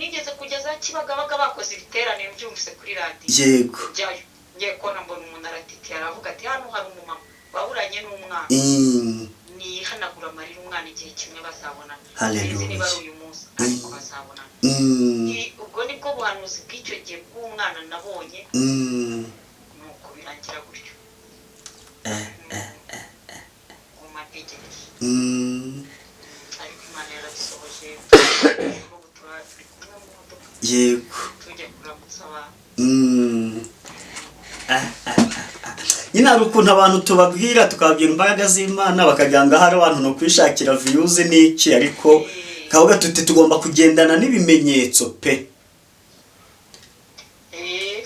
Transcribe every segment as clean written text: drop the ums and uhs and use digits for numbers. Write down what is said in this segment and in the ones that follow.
Nigeze kugeza Kibagabaga bakoze ibiterane, mbyumvise kuri radiyo. Njyayo, ngiye kubona mbona umuntu aratitiye, aravuga ati: "Hano hari umumama waburanye n'umwana, nihanagura amarira, umwana igihe kimwe bazabonana." Hallelujah. Sinzi niba ari uyu munsi, ariko bazabonana. Ubwo nibwo buhanuzi bw'icyo gihe bw'umwana nabonye. Nuko birangira gutyo. Nguma ntegereje. Ariko Imana yarabisohoje. N'ubu turi kumwe mu modoka, tujya kuramutsa abantu. Ah, ah, ah, ah. Nyine hari ukuntu abantu tubabwira, tukababwira imbaraga z'Imana, bakagira ngo ahari abantu ni ukwishakira views n'iki, ariko kavuga tuti tugomba kugendana n'ibimenyetso pe.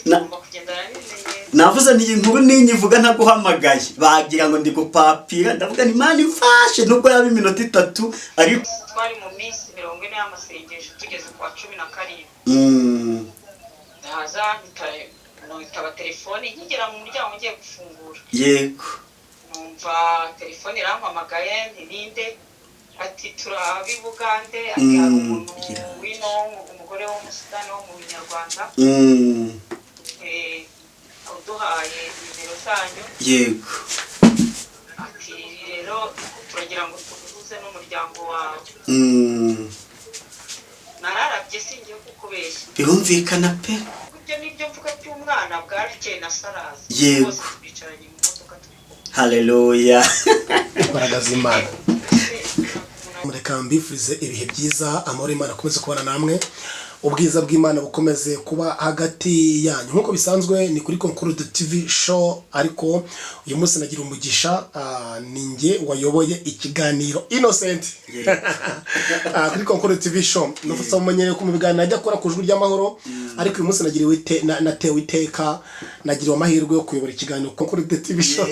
Tugomba kugendana n'ibimenyetso. Navuze nti iyi nkuru ninyivuga ntaguhamagaye bagira ngo ndi gupapira. Ndavuga ni Imana imfashe nubwo yaba iminota 3, ariko Twari mu minsi 40 y'amasengesho, tugeze ku wa 17, ndaza nitaba telefone. Nkigera mu muryango ngiye gufungura, numva telefone irampamagaye. Nti: "Ninde?" Ati: "Turabi Bugande." Ati: "Hari umuntu wino, umugore w'Umusudani wo mu Binyarwanda, uduhaye nimero zanyu." Ati: "Rero turagira ngo tuguhuze n'umuryango wawe." Nararabye, singiye kukubeshya. Birumvikana pe. Ibyo nibyo mvuga by'umwana bwarakeye na saraza. Bose twicaranye mu modoka, turi kumwe. Haleluya. Imbaraga z'Imana. Reka mbifurize ibihe byiza, amahoro y'Imana akomeze kubana namwe, ubwiza bw'Imana bukomeze kuba hagati yanyu. Nk'uko bisanzwe ni kuri Concorde TV Show, ariko uyu munsi nagira umugisha, ni njye wayoboye ikiganiro Innocent kuri Concorde TV Show. Nufasa mumenyereye ko mu biganiro ajya akora ku Ijwi ry'Amahoro, ariko uyu munsi nagiriwe natewe iteka, nagiriwe amahirwe yo kuyobora ikiganiro Concorde TV Show.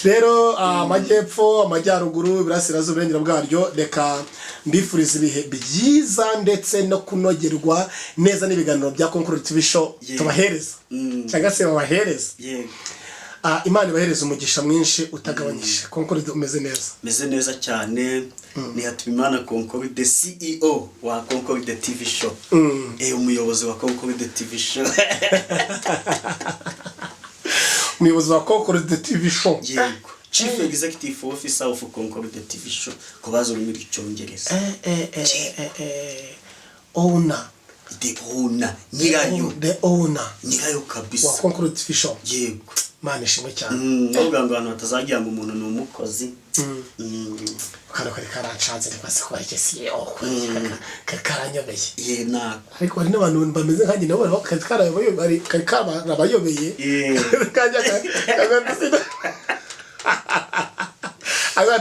Rero amajyepfo, amajyaruguru, iburasirazuba, uburengero bwaryo, reka mbifuriza ibihe byiza ndetse no kunogerwa neza n'ibiganiro bya Concorde TV Show tubahereza, cyangwa se babahereza. Imana ibahereza umugisha mwinshi utagabanyije. Concorde, umeze neza? Meze neza cyane. Ni Hatubimana Concorde, CEO wa Concorde TV Show, umuyobozi wa Concorde TV Show. Umuyobozi wa Concorde TV Show. Yego, Chief Executive Officer of Concorde TV Show, ku bazi ururimi rw'Icyongereza. Owner. The owner, nyirayo. The owner. Nyirayo kabisa. Wa Concorde TV Show. Yego. Imana ishimwe cyane. Ndavuga ngo abantu batazagira ngo umuntu ni umukozi. Kano kari karancanze, ntibaze kuba ari CEO, kari karanyobeye. Ye nako. Ariko hari n'abantu bameze nkanjye nabo kari karabayobeye. Kajya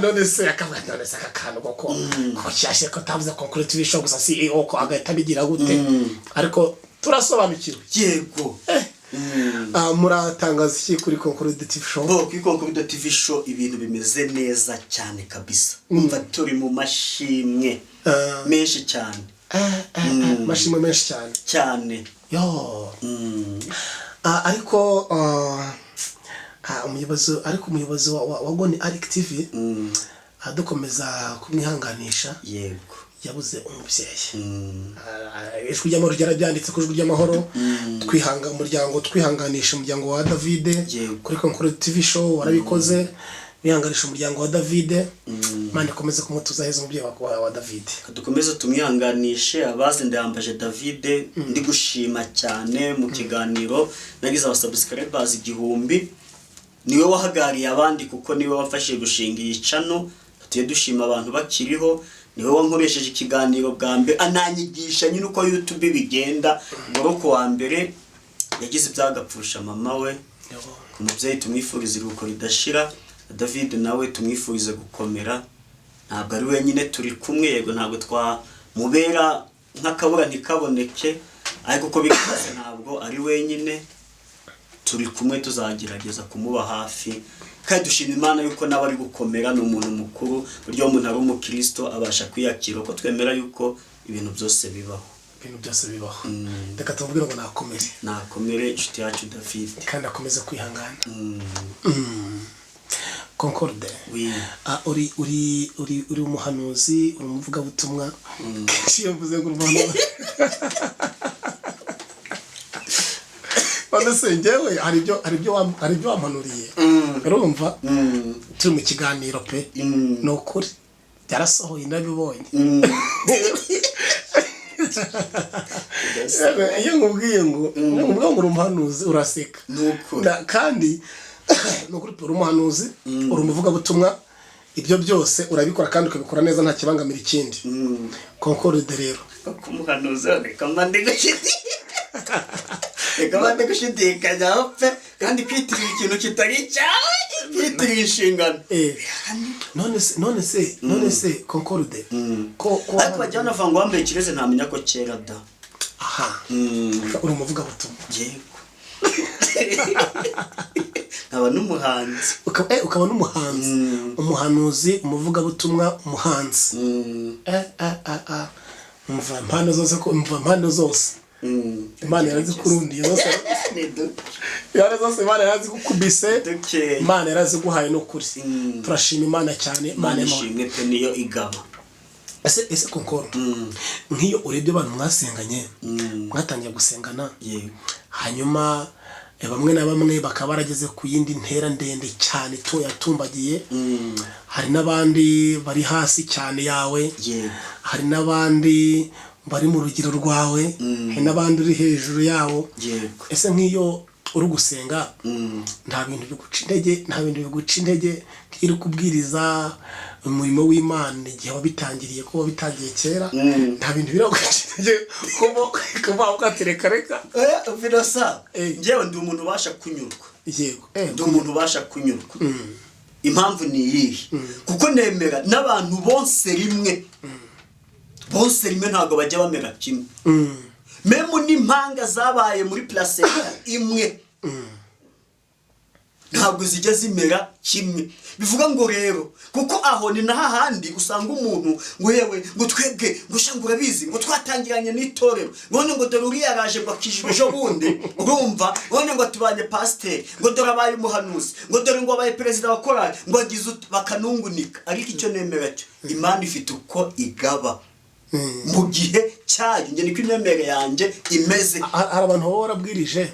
none se akavuga, none se aka kantu koko ko cyashe ko tavuze Concorde TV Show gusa, CEO ko agahita abigira gute? Ariko turasobanukiwe. Yego. Muratangaza iki kuri Concorde TV Show? Bo kuri Concorde TV Show ibintu bimeze neza cyane kabisa. Umva, turi mu mashimwe menshi cyane. Mashimwe menshi cyane. Cyane. Yo. Ariko umuyobozi, ariko umuyobozi wa Goni Arik TV, dukomeza kumwihanganisha. Yabuze umubyeyi. Ijwi ry'Amahoro ryarabyanditse ku Ijwi ry'Amahoro, twihanga umuryango, twihanganisha umuryango wa Davide. Kuri Concorde TV Show warabikoze, wihanganisha umuryango wa Davide. Imana ikomeze kumutuza heza umubyeyi wa Davide. Dukomeze tumwihanganishe. Abazi Ndayambaje Davide, ndi gushima cyane mu kiganiro nagize abasubscribers 1000, niwe wahagarariye abandi kuko niwe wafashije gushinga iyi channel. Tugiye dushima abantu bakiriho. Niwe wankoresheje ikiganiro bwa mbere, ananyigisha nyine uko YouTube bigenda. Ubwo ku wa mbere yagize ibyagapfusha mama we. Ku mubyeyi tumwifuriza iruhuko ridashira. David nawe tumwifurize gukomera, ntabwo ari wenyine, turi kumwe. Yego, ntabwo twamubera nk'akabura ntikaboneke, ariko uko biri kose ntabwo ari wenyine, turi kumwe, tuzagerageza kumuba hafi. Kandi dushima Imana yuko nawe ari gukomera, ni umuntu mukuru. Buryo iyo umuntu ari umukristo abasha kwiyakira, kuko twemera yuko ibintu byose bibaho. Ibintu byose bibaho. Reka tumubwire ngo nakomere. Nakomere inshuti yacu David. Kandi akomeze kwihangana. Concorde. Oui. Ah, uri umuhanuzi, uri umuvugabutumwa. Kenshi iyo mvuze ngo uri umuhanuzi, none se njyewe hari ibyo wampanuriye, urumva, turi mu kiganiro pe. Ni ukuri byarasohoye, ndabibonye. Iyo nkubwiye ngo uri umuhanuzi, uraseka. Ni ukuri. Kandi ni ukuri pe, uri umuhanuzi, uri umuvugabutumwa, ibyo byose urabikora kandi ukabikora neza, nta kibangamira ikindi. Concorde rero. Kumuhanuzi, reka mba ndi gushidikanyaho pe, kandi kwitirira ikintu kitari icyawe, kwitirira inshingano. None se Concorde, ko Ariko bajya banavuga ngo wambaye ikirezi ntamenya ko kera da. Aha, uri umuvugabutumwa. Yego, nkaba n'umuhanzi. Ukaba n'umuhanzi, umuhanuzi, umuvugabutumwa, umuhanzi. Umva impano zose, ko umva impano zose Imana yarazikurundiye zose. Ni duke. Impano zose Imana yarazigukubise. Dukeya. Imana yaraziguhaye, ni ukuri. Turashima Imana cyane, Imana Imana y'amahoro. ishimwe pe, niyo igaba. Ese Concorde, nk'iyo urebye abantu mwasenganye, mwatangiye gusengana, hanyuma bamwe na bamwe bakaba barageze ku yindi ntera ndende cyane yatumbagiye, hari n'abandi bari hasi cyane yawe, hari n'abandi bari mu rugero rwawe, hari n'abandi uri hejuru yabo, ese nk'iyo uri gusenga, nta bintu biguca intege? Nta bintu biguca intege nk'iyo uri kubwiriza umurimo w'Imana igihe wabitangiriye, ko wabitangiye kera, nta bintu biraguca intege kuba wavuga ati reka reka? Virosa, njyewe ndi umuntu ubasha kunyurwa. Ndi umuntu ubasha kunyurwa. Impamvu ni iyihe? Kuko nemera n'abantu bose rimwe, bose rimwe ntabwo bajya bamera kimwe. Même n'impanga zabaye muri placenta imwe ntabwo zijya zimera kimwe. Bivuga ngo rero, kuko aho ni na hahandi usanga umuntu ngo yewe, ngo twebwe, ngo sha, ngo urabizi, ngo twatangiranye n'itorero, none ngo dore uriya araje, ngo akijijwe ejo bundi, urumva, none ngo tubanye pasiteri, ngo dore abaye umuhanuzi, ngo dore ngo abaye perezida wa korali, ngo agize bakanungunika. Ariko icyo nemera cyo, Imana ifite uko igaba mu gihe cyayo. Njye niko imyemerere yanjye imeze. Hari abantu baba warabwirije,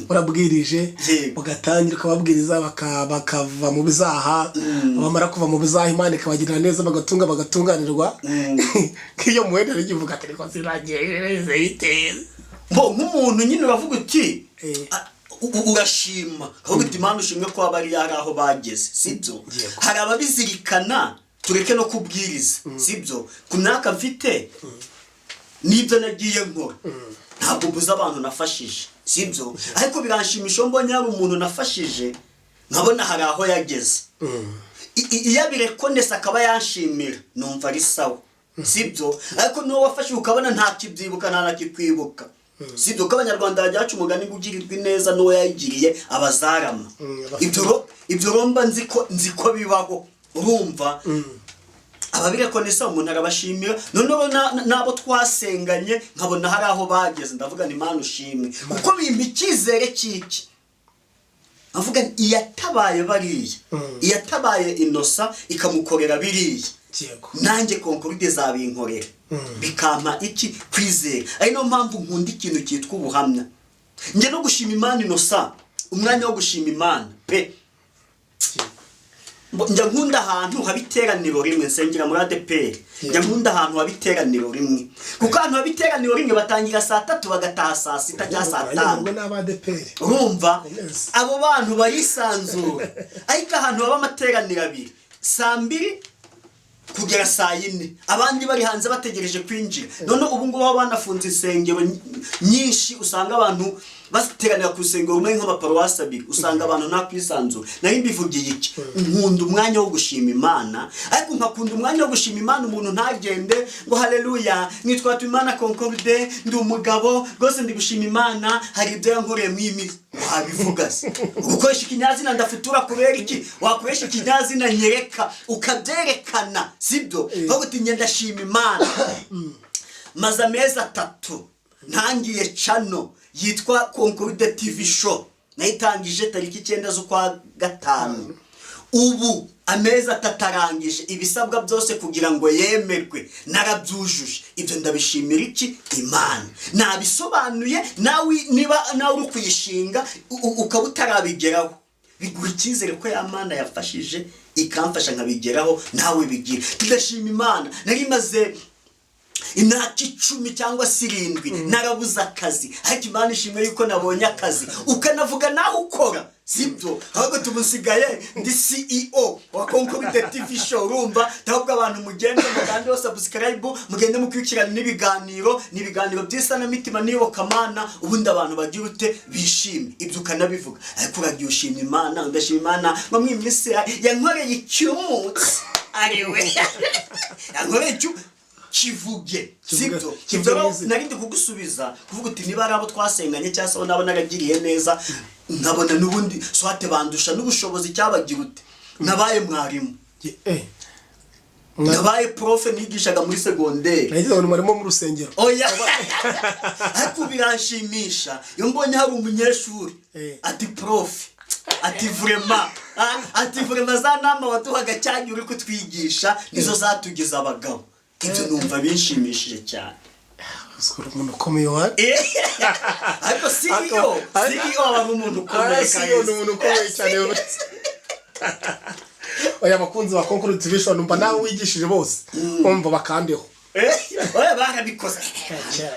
warabwirije, ugatangira ukababwiriza, bakava mu bizaha, bamara kuva mu bizaha Imana ikabagirira neza, bagatunga, bagatunganirwa. Nk'iyo muwenda rigivuga ati riko ziragereze biteze. Bo nk'umuntu nyine uravuga uti urashima, ukavuga uti Imana ushimwe ko bari hari aho bageze, sibyo? Yego. Hari ababizirikana, tureke no kubwiriza, sibyo? Ku myaka mfite n'ibyo nagiye nkora, ntabwo mbuze abantu nafashije, sibyo? Ariko biranshimisha iyo mbonye hari umuntu nafashije, nkabona hari aho yageze. Iyo abirekonesa akaba yanshimira, numva ari sawa, sibyo? Ariko n'uwo wafashije ukabona ntakibyibuka, ntanakikwibuka, sibyo? Ko Abanyarwanda bajya baca umugani ngo ugirirwa ineza n'uwo yayigiriye abazarama. Ibyo romba nzi ko bibaho, urumva, ababirekonesa umuntu arabashimira. Noneho n'abo twasenganye nkabona hari aho bageze, ndavuga ni Imana ushimwe, kuko bimpa icyizere cy'iki? Avuga iyatabaye bariya, iyatabaye Inosa ikamukorera biriya, nanjye Concorde zabinkorera. Bikampa iki? Kwizera. Ari niyo mpamvu nkunda ikintu cyitwa ubuhamya. Njye no gushima Imana, Inosa, umwanya wo gushima Imana pe. Njya nkunda ahantu haba iteraniro rimwe. Nsengera muri ADEPR. Njya nkunda ahantu haba iteraniro rimwe, kuko ahantu haba iteraniro rimwe batangira saa 3 bagataha saa 6 cyangwa saa 5. Ubwo ni abadeperi. Urumva? Yes. Abo bantu barisanzura. Ariko ahantu haba amateraniro abiri, saa 2 kugera saa 4, abandi bari hanze bategereje kwinjira. None ubu ngubu banafunze insengero nyinshi, usanga abantu bateranira ku rusengero rumwe nk'amaparuwasi abiri, usanga abantu nta kwisanzura. Nari mbivugiye iki? Nkunda umwanya wo gushima Imana, ariko nkakunda umwanya wo gushima Imana umuntu ntagende ngo haleluya, nitwa Imana Concorde, ndi umugabo rwose, ndi gushima Imana, hari ibyo yankoreye mu iyi minsi. Wabivuga se gukoresha ikinyazina ndafutura? Kubera iki wakoresha ikinyazina nyereka, ukabyerekana, sibyo? Aho uti njye ndashima Imana, maze amezi 3 ntangiye channel yitwa Concorde TV Show, nayitangije tariki 9 z'ukwa gatanu. Ubu Amezi 3 arangije, ibisabwa byose kugira ngo yemerwe narabyujuje. Ibyo ndabishimira iki? Imana. Nabisobanuye. Nawe niba nawe uri kuyishinga ukaba utarabigeraho, biguha icyizere ko ya Mana yafashije ikamfasha nkabigeraho, nawe bigira. Tudashima Imana, nari maze imyaka 10 cyangwa se 7 narabuze akazi, ariko Imana ishimwe yuko nabonye akazi. Ukanavuga nawe ukora, sibyo? Ahubwo tumusigaye ndi CEO wa Concorde TV Show. Urumva, ahubwo abantu mugende mugande subscribe, mugende mukurikirana n'ibiganiro, ni ibiganiro by'isanamitima n'iyobokamana, ubundi abantu bagira ute? Bishime. Ibyo ukanabivuga, ariko uragiye ushima Imana, udashima Imana ngo mw'iyi minsi yankoreye icyumutsi, ariwe yankoreye icyu kivuge, sibyo? Kivuge. Ibyo Neza. nari ndi kugusubiza kuvuga uti niba ari abo twasenganye cyangwa se abo nabo naragiriye neza, nkabona n'ubundi swate bandusha n'ubushobozi, cyabagira ute, nabaye mwarimu. Nabaye prof, nigishaga muri segonderi. Nagize ngo ni mwarimu wo mu rusengero. Oya, ariko biranshimisha iyo mbonye hari umunyeshuri ati: "Prof," ati "vraiment," ati "vraiment za nama waduhaga cyane uri kutwigisha nizo zatugize abagabo." Ibyo numva binshimishije cyane. Uri umuntu ukomeye wa. Ariko CEO, CEO aba ari umuntu ukomeye. CEO ni umuntu ukomeye cyane. Oya, abakunzi ba Concorde TV Show, numva nawe wigishije bose, umva bakandeho. Oya, barabikoze,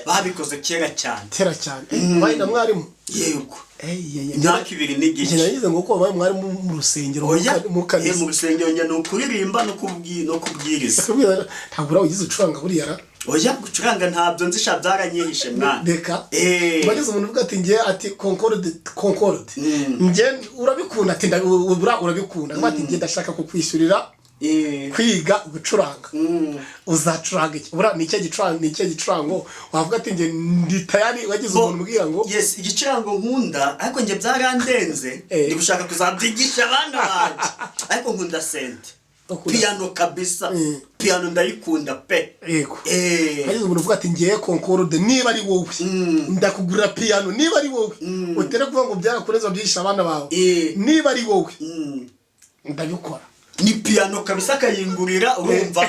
babikoze kera cyane. Kera cyane. Wabaye na mwarimu? Yego. Eh, ye, ye. Imyaka 2 Njye n'igice. nagize ngo ko wabaye mwarimu mu rusengero, Oya. mu kanisa. Mu rusengero njye ni ukuririmba no kubwiriza. Ntabwo urawe ugize ucuranga buriya ra? Oya, gucuranga ntabyo nzi sha, byaranyihishe mwana. Reka. Eh. Wagize umuntu uvuga ati njye, ati Concorde, Concorde, njye urabikunda, ati urabikunda, ati njye ndashaka kukwishyurira kwiga gucuranga, uzacuranga iki? Buriya ni ikihe gicurango, ni ikihe gicurango wavuga ati njye ndi tayari? Wagize umuntu umbwira ngo Yes, igicurango nkunda, ariko njye byarandenze. Ndi gushaka kuzabyigisha abana banjye, ariko nkunda synthé. Piano kabisa. Piano ndayikunda pe. Yego. Hagize umuntu uvuga ati ngiye Concorde, niba ari wowe ndakugurira piano, niba ari wowe, utere kuvuga ngo byarakureze babyigisha abana bawe, niba ari wowe ndabikora. Ni piano kabisa, akayingurira. Urumva,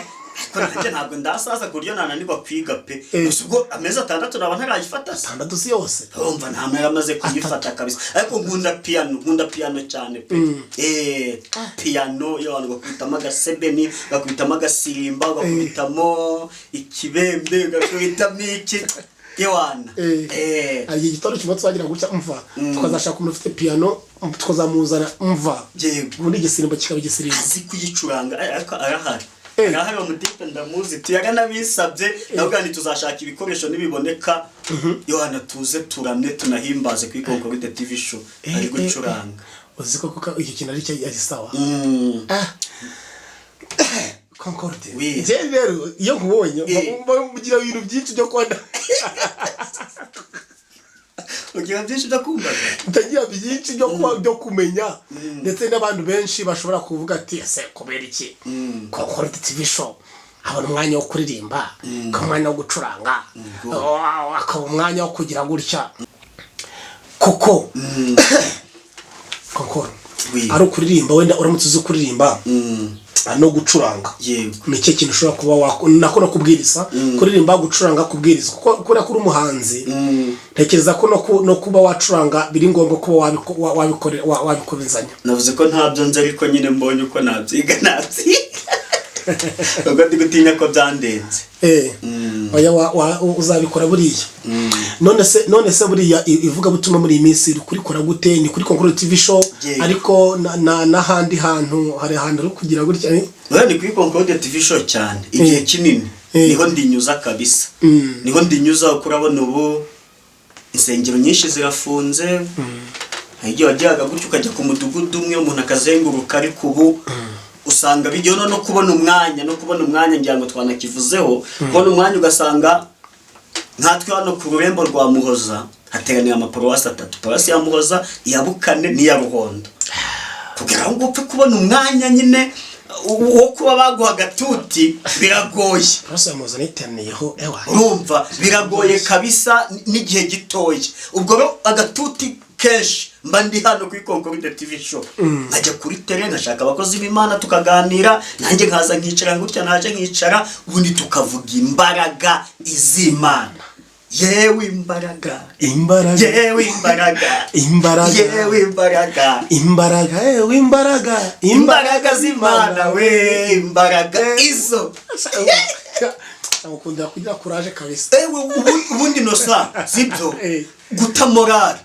ariko nanjye ntabwo ndasaza ku buryo nananirwa kwiga pe. Gusa ubwo amezi 6 naba ntarayifata se? 6 si yose. Urumva, nta mpera amaze kuyifata kabisa, ariko nkunda piano, nkunda piano cyane pe. Piano iyo abantu bakubitamo agasebeni, bakubitamo agasirimba, bakubitamo ikibembe, bakubitamo iki, yewana. Hari igihe igitondo kimwe tuzagira gutya, mva, tukazashaka umuntu ufite piano, tukazamuzana, mva, ubundi igisirimbo kikaba igisirimbo. Azi kuyicuranga, ariko arahari. Arahari, uwo mutipe ndamuzi, tuyaranabisabye, ndavuga nti tuzashaka ibikoresho nibiboneka, yohana tuze turamye tunahimbaze kuri Concorde TV Show ari gucuranga. Uzi ko kuko icyo kintu ari cyo ari sawa. Ah, Concorde. Oui. Njye rero iyo nkubonye mba mugira ibintu byinshi byo kubona. Ugira byinshi byo kumbaza. Ndagira byinshi byo kuba byo kumenya, ndetse n'abantu benshi bashobora kuvuga ati: "Ese kubera iki Concorde TV Show abona umwanya wo kuririmba, akaba umwanya wo gucuranga, oh, akaba umwanya wo kugira gutya?" Kuko Concorde, Oui. ari ukuririmba, wenda uramutse uzi kuririmba no gucuranga, ni cyo kintu ushobora kuba nako no kubwiriza, kuririmba, gucuranga, kubwiriza, kuko kubera ko uri umuhanzi, ntekereza ko no kuba wacuranga biri ngombwa kuba wabikomezanya. Navuze ko ntabyo nzi, ariko nyine mbonye uko nabyiga nabyiga, ubwo ndi gutinya ko byandenze. Oya, uzabikora buriya. None se buriya ivugabutumwa muri iyi minsi uri kurikora gute? Ni kuri Concorde TV Show? Yego. Ariko n'ahandi hantu, hari ahantu uri kugira gutya, eh? Oya, ni kuri Concorde TV Show cyane igihe kinini. Niho ndinyuza kabisa, niho ndinyuza, kuko urabona ubu insengero nyinshi zirafunze. Hari igihe wageraga gutyo ukajya ku mudugudu umwe, umuntu akazenguruka, ariko ubu usanga bijyaho no kubona umwanya, ngira ngo twanakivuzeho, kubona umwanya ugasanga nkatwe hano ku rurembo rwa Muhoza hateraniye amaparuwasi atatu: paruwasi ya Muhoza, iya Bukane n'iya Ruhondo. Kugira ngo upfe kubona umwanya nyine wo kuba baguha agatuti biragoye. Paruwasi ya Muhoza niteraniyeho, ewa. Urumva, biragoye kabisa n'igihe gitoya. Ubwo rero agatuti kenshi. Kenshi mba ndi hano kuri Concorde TV Show, nkajya kuri terrain, nkashaka abakozi b'Imana, tukaganira, nanjye nkaza nkicara gutya, naje nkicara, ubundi tukavuga imbaraga iz'Imana. Yewe imbaraga! Imbaraga! Yewe imbaraga! Imbaraga! Yewe imbaraga! Imbaraga, yewe imbaraga! Imbaraga z'Imana we, imbaraga izo! Ngukundira kugira kuraje kabisa. Ewe, ubundi nosa sibyo? Eh. Guta morale,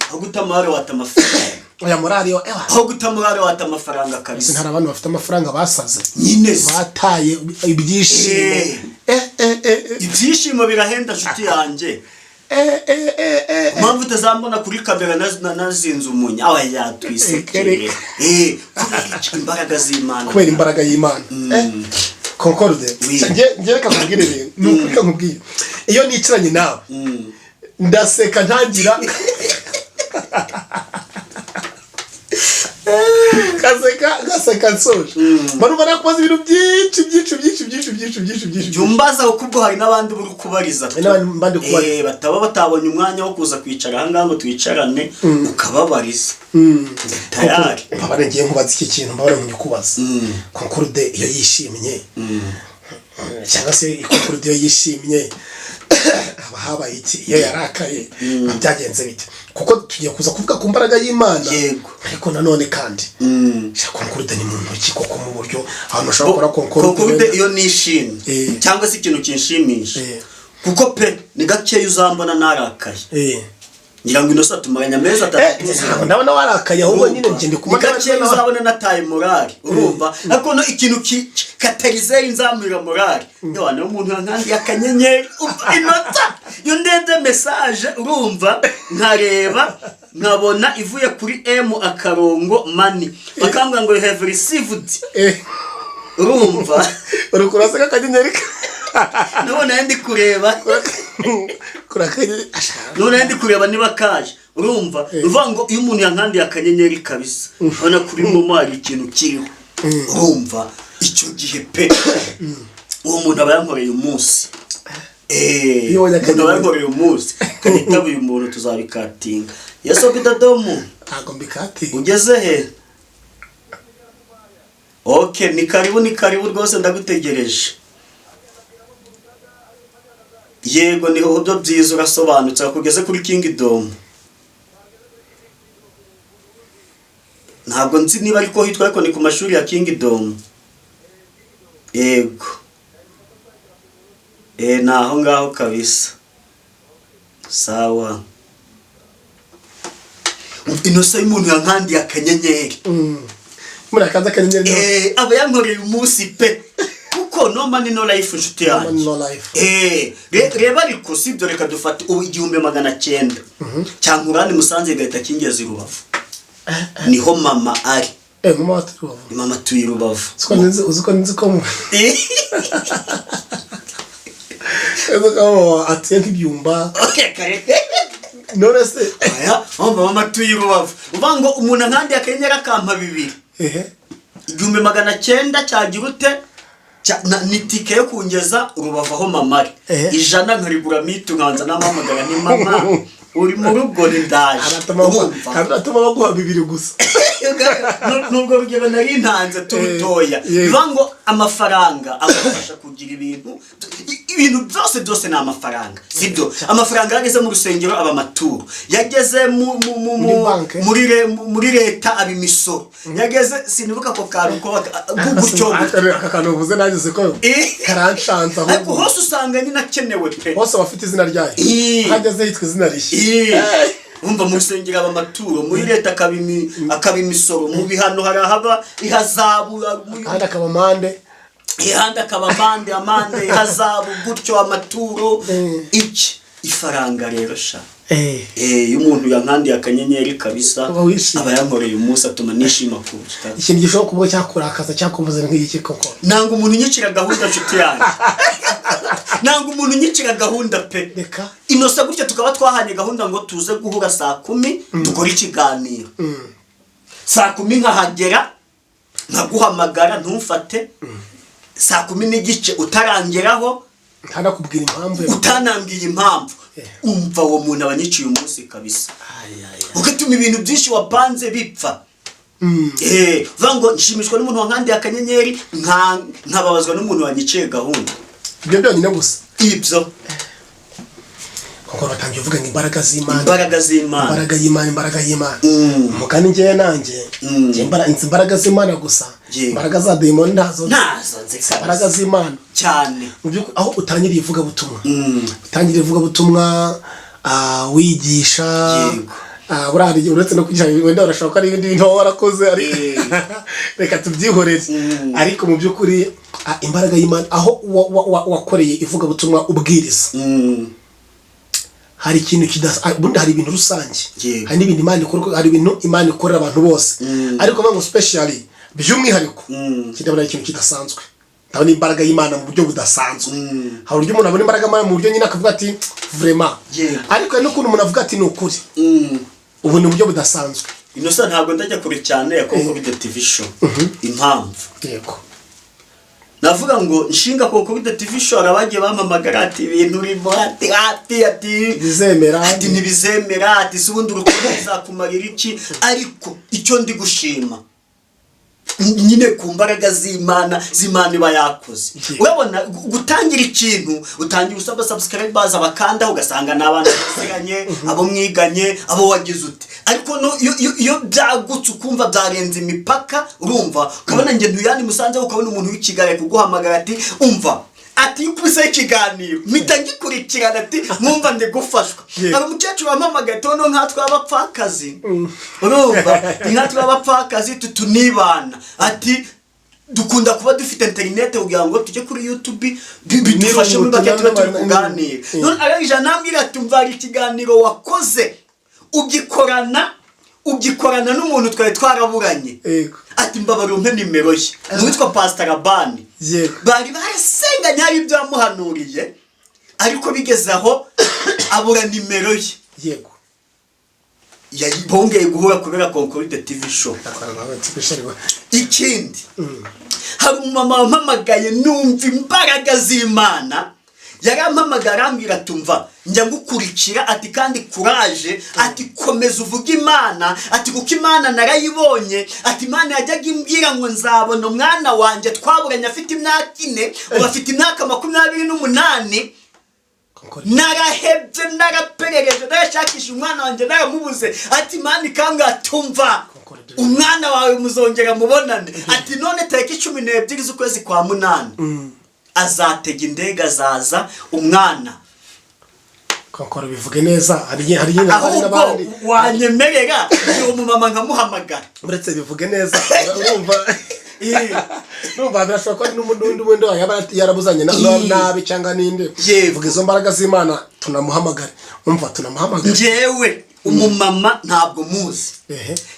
aho guta morale wata amafaranga. Oya, morale yo, ewa. Aho guta morale wata amafaranga kabisa. Hari abantu bafite amafaranga basaze. Nyine se. Bataye ibyishimo. Eh. Eh eh eh eh. Ibyishimo birahenda, nshuti yanjye. Eh eh eh eh. Impamvu utazambona kuri kamera nazinze umunya aba yatwisekere. Reka. Eh, kubera iki? Imbaraga z'Imana. Kubera imbaraga y'Imana. Concorde. Oui. Nge reka nkubwire rero, ni ukuri, reka nkubwire, iyo nicaranye nawe ndaseka, ntangira ngaseka, ngaseka nsoje, mba nakubaza ibintu byinshi byinshi byinshi byinshi byinshi byinshi byinshi. Jya umbaza, kuko ubwo hari n'abandi uri kubariza. Hari n'abandi mba ndi kubariza. Eh, bataba batabonye umwanya wo kuza kwicara ahangaha ngo twicarane, ukababariza. Tayari. Mbabare, ngiye nkubaza iki kintu, mbabare nkubaza. Concorde iyo yishimye, cyangwa se Concorde iyo yishimye haba habaye iki? Iyo yarakaye biba byagenze bite? Kuko tugiye kuza kuvuga ku mbaraga y'Imana. Ariko nanone kandi, sha, Concorde ni mu ntoki koko, mu buryo abantu bashobora gukora Concorde. Concorde iyo nishimye cyangwa se ikintu kinshimisha, kuko pe ni gakeya uzambona narakaye. Ngira ngo inosa tumaranye amezi 3 tuziranye. Ntabwo ndabona warakaye, ahubwo nyine njye ndi Ni kubona gakeya uzabona nataye morale, urumva? Ariko no ikintu catalyseur nzamurira morale, yewe niyo umuntu yankandiye akanyenyeri, umva inota, iyo ndebye message, urumva, nkareba nkabona ivuye kuri M akarongo money, bakambwira ngo "You have received", urumva? Uri kuraseka akanyenyeri. Nubona ndi kureba kuri akanyenyeri. None ndi kureba niba kaje, urumva? Uvuga ngo iyo umuntu yankandiye akanyenyeri kabisa, ubona kuri momo hari ikintu kiriho, urumva, icyo gihe pe uwo muntu aba yankoreye umunsi. Iyo ubonye umuntu aba akanyenyeri. yankoreye umunsi, kanitaba uyu muntu tuzabikatinga. Yeso bidadomu. Ntabwo mbikatiye. Ugeze he? Ok, ni karibu, ni karibu rwose, ndagutegereje. Yego, niho byo byiza, urasobanutse, kugeze kuri Kingdom. Ntabwo nzi niba ariko hitwa, ariko ni ku mashuri ya Kingdom. Yego, ni aho ngaho kabisa. Sawa. Inosa y'umuntu yankandiye akanyenyeri. Muri akaza akanyenyeri. Aba yankoreye umunsi pe, kuko no money no life, inshuti yanjye. Money no life. Reba ariko sibyo, reka dufate ubu 1900 cyangwa urandi Musanze gahita kingeza i Rubavu, niho mama ari. Mama watuye Rubavu? Mama atuye i Rubavu. Uzi ko nzi ko uzi ko mama atuye nk'ibyumba? Okay, kare. None se? Aya, mama, mama atuye i Rubavu. Uvuga ngo umuntu ankandiye akanyenyeri akampa bibiri, 1900 cyagira ute? Ni tike yo kungeza Rubavu aho mama ari. 100 nkarigura mituyu, nkanza namuhamagara, ni mama uri mu rugo, ni ndaje. Urumva? Aratuma baguha bibiri gusa. Nubwo rugero nari ntanze turutoya. Bivuga ngo amafaranga agufasha kugira ibintu byose, byose ni amafaranga, sibyo? Amafaranga yageze mu rusengero aba amaturo, yageze Muri banki. muri leta aba imisoro, yageze, sinibuka ako kantu ko gutyo. Aka kantu uvuze nanjye siko karanshanze. Ariko Ahubwo hose usanga nyine akenewe pe. Hose aba afite izina ryayo. Hageze yitwa izina rishya. Umva, mu rusengero aba amaturo, muri leta akaba imisoro, mu bihano hari ahaba ihazabu, ahandi akaba amande. Ihandi akaba amande, ihazabu, gutyo amaturo. Iki ifaranga rero sha. Iyo umuntu yankandiye akanyenyeri kabisa, Uba wishimye. aba yankoreye umunsi, atuma nishima kuruta. Ikintu gishobora kuba cyakurakaza, cyakumbuza nk'iki koko? Nanga umuntu unyicira gahunda, nshuti yanjye, nanga umuntu unyicira gahunda pe. Reka. Inosa gutya tukaba twahanye gahunda ngo tuze guhura saa 10 dukore ikiganiro, saa 10 nkahagera, nkaguhamagara ntumfate, saa 10:30 utarangeraho. Ntanakubwira impamvu. Utanambwiye impamvu. Umva, uwo muntu aba anyiciye umunsi kabisa, Ay, ay, ay. ugatuma ibintu byinshi wapanze bipfa. Vuga ngo nshimishwa n'umuntu wankandiye akanyenyeri, nkababazwa n'umuntu wanyiciye gahunda. Ibyo byonyine gusa? Ibyo. Kuko batangiye uvuga ngo imbaraga z'Imana. Imbaraga z'Imana. Imbaraga y'Imana, imbaraga y'Imana. Umugani ngewe nanjye, njye nzi imbaraga z'Imana gusa. Imbaraga za dayimoni ntazo nzi. Ntazo nzi Imbaraga kabisa. z'Imana. Cyane. Mu by'ukuri, aho utangiriye ivugabutumwa, utangiriye ivugabutumwa, wigisha, buriya hari igihe uretse no kwigisha, wenda urashobora ko ari ibindi bintu waba warakoze, ariko reka tubyihorere. Ariko mu by'ukuri, imbaraga y'Imana, aho wakoreye ivugabutumwa ubwiriza, hari ikintu ubundi hari ibintu rusange, hari n'ibintu Imana ikora, hari ibintu Imana ikorera abantu bose, ariko ngo specially, by'umwihariko, ndabona ari ikintu kidasanzwe. Ndabona imbaraga y'Imana mu buryo budasanzwe. Hari uburyo umuntu abona imbaraga y'Imana mu buryo nyine akavuga ati vraiment, ariko hari n'ukuntu umuntu avuga ati ni ukuri, ubu ni uburyo budasanzwe. Inosa, ntabwo ndajya kure cyane ya Concorde TV Show. Impamvu, navuga ngo nshinga Concorde TV Show, hari abagiye bampamagara ati ibintu urimo, ati bizemera. Ati ntibizemera, ati si ubundi urukundo ruzakumarira iki? Ariko icyo ndi gushima nyine ku mbaraga z'Imana iba yakoze, urabona gutangira ikintu, utangira usaba subscribers, abakandaho ugasanga ni abantu baziranye, abo mwiganye, abo wagize ute. Ariko no, iyo byagutse, ukumva byarenze imipaka, urumva ukabona njye ntuyandi musanze, ukabona umuntu w'i Kigali ari kuguhamagara ati umva, ati iyo ukubiseho ikiganiro mpita ngikurikirana, ati mwumva ndi gufashwa. Hari umukecuru wampamagaye ati noneho nkatwe abapfakazi, urumva nkatwe abapfakazi tutunibana, ati dukunda kuba dufite interinete kugira ngo tujye kuri YouTube, bidufashe muri bake tuba turi kuganira. None arangije anambwira ati umva, hari ikiganiro wakoze ugikorana n'umuntu twari twaraburanye, ati mbabarira umpe nimero ye, witwa Pastor Rabani. Bari barasenganye, hari ibyo yamuhanuriye, ariko bigeze aho abura nimero ye. Bongeye guhura kubera Concorde TV Show. Ikindi, hari umumama wampamagaye, numva imbaraga z'Imana. Yarampamagaye arambwira ati umva, njya ngukurikira, ati kandi kuraje, ati komeza uvuge Imana, ati kuko Imana narayibonye, ati Imana yajyaga imbwira ngo nzabona umwana wanjye twaburanye afite imyaka 4, ubu afite imyaka 28, narahebye, naraperereje, narashakisha umwana wanjye naramubuze, ati Imana ikambwira tumva, umwana wawe muzongera mubonane, ati none tariki 12 z'ukwezi kwa munani azatega indege azaza umwana. Konkora bivuge neza, hari igihe hari Ahubwo n'abandi. wanyemerera uwo mumama nkamuhamagara? Uretse bivuge neza, urumva birashoboka ko hari n'undi wundi yaba yarabuzanye nabi cyangwa n'indi. Vuga izo mbaraga z'Imana, tunamuhamagare, umva, tunamuhamagare. Njyewe umumama ntabwo muzi.